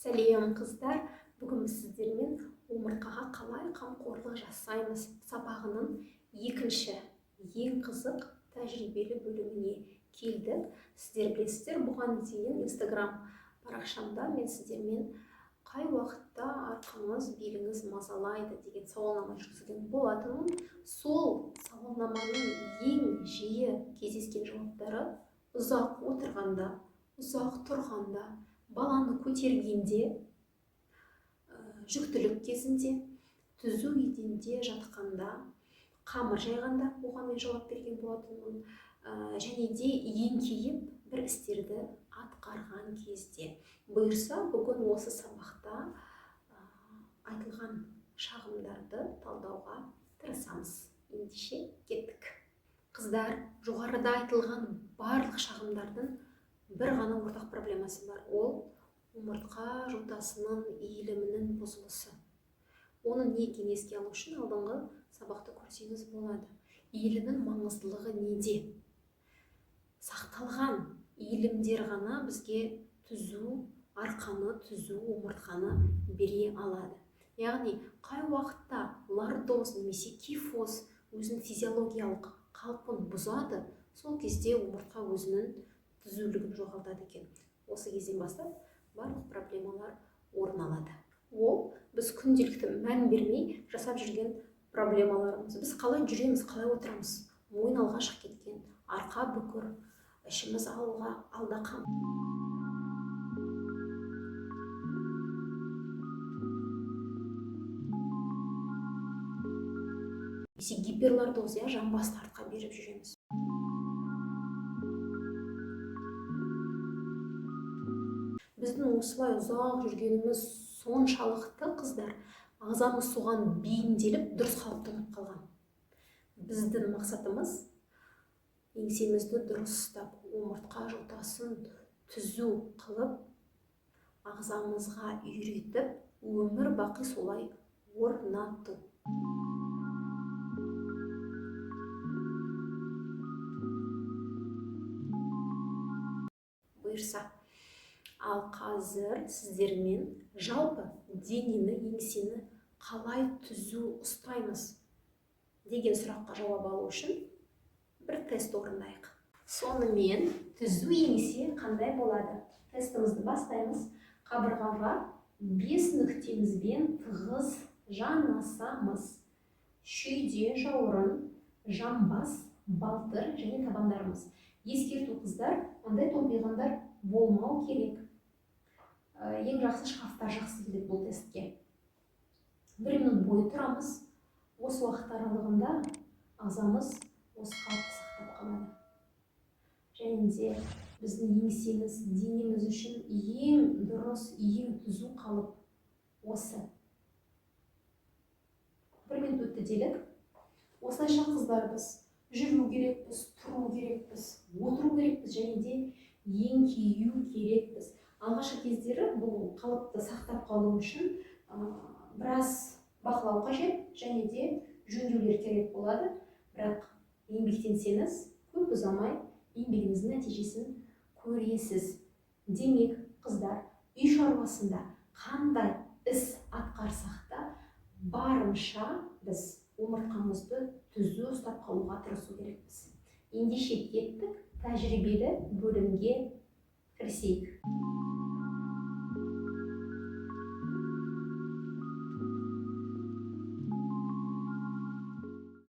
Сәлем, қыздар! Бүгін біз сіздермен омыртқаға қалай қамқорлық жасаймыз сабағының екінші, ең қызық тәжірибелі бөліміне келдік. Сіздер білесіздер, бұған дейін Инстаграм парақшамда мен сіздермен қай уақытта арқаңыз, беліңіз мазалайды деген сауалнама жүргізген болатынмын. Сол сауалнаманың ең жиі кездескен жауаптары: ұзақ отырғанда, ұзақ тұрғанда, баланы көтергенде, жүктілік кезінде, түзу еденде жатқанда, қамыр жайғанда, оған мен жауап берген болатынмын, және де еңкейіп бір істерді атқарған кезде. Бұйырса, бүгін осы сабақта айтылған шағымдарды талдауға тырысамыз. Ендеше кеттік. Қыздар, жоғарыда айтылған барлық шағымдардың бір ғана ортақ проблемасы бар. Ол омыртқа жотасының иілімінің бұзылысы. Оның не екенін еске алу үшін алдыңғы сабақты көрсеңіз болады. Иілімнің маңыздылығы неде? Сақталған иілімдер ғана бізге түзу арқаны, түзу омыртқаны бере алады. Яғни қай уақытта лордоз немесе кифоз өзінің физиологиялық қалпын бұзады, сол кезде омыртқа өзінің түзулігін жоғалтады екен. Осы кезден бастап барлық проблемалар орын алады. Ол біз күнделікті мән бермей жасап жүрген проблемаларымыз. Біз қалай жүреміз, қалай отырамыз? Мойын алға шығып кеткен, арқа бүкір, ішіміз алға, алда қам. Немесе гиперлордоз, иә, жамбасты артқа беріп жүреміз. Біздің осылай ұзақ жүргеніміз соншалықты, қыздар, ағзамыз соған бейімделіп, дұрыс қалыптанып қалған. Біздің мақсатымыз еңсемізді дұрыс ұстап, омыртқа жотасын түзу қылып, ағзамызға үйретіп, өмір бақи солай орнату. Бұйырса. Ал қазір сіздермен жалпы денені, еңсені қалай түзу ұстаймыз деген сұраққа жауап алу үшін бір тест орындайық. Сонымен, түзу еңсе қандай болады? Тестімізді бастаймыз. Қабырғаға 5 нүктемізбен тығыз жанасамыз. Шүйде, жауырын, жамбас, балтыр және табандарымыз. Ескерту, қыздар, ондай томпиғандар болмау керек. Ең жақсы шкафтар жақсы келеді бұл тестке. 1 минут бойы тұрамыз. Осы уақыт аралығында ағзамыз осы қалыпты сақтап қалады. Және де біздің еңсеміз, денеміз үшін ең дұрыс, ең түзу қалып осы. 1 минут өтті делік. Осылайша, қыздар, біз жүру керекпіз, тұру керекпіз, отыру керекпіз және де еңкею керекпіз. Алғашқы кездері бұл қалыпты сақтап қалу үшін біраз бақылау қажет және де жөндеулер керек болады. Бірақ еңбектенсеңіз, көп ұзамай еңбегіңіздің нәтижесін көресіз. Демек, қыздар, үй шаруасында қандай іс атқарсақ та, барынша біз омыртқамызды түзу ұстап қалуға тырысу керекпіз. Ендеше кеттік, тәжірибелі бөлімге кірісейік.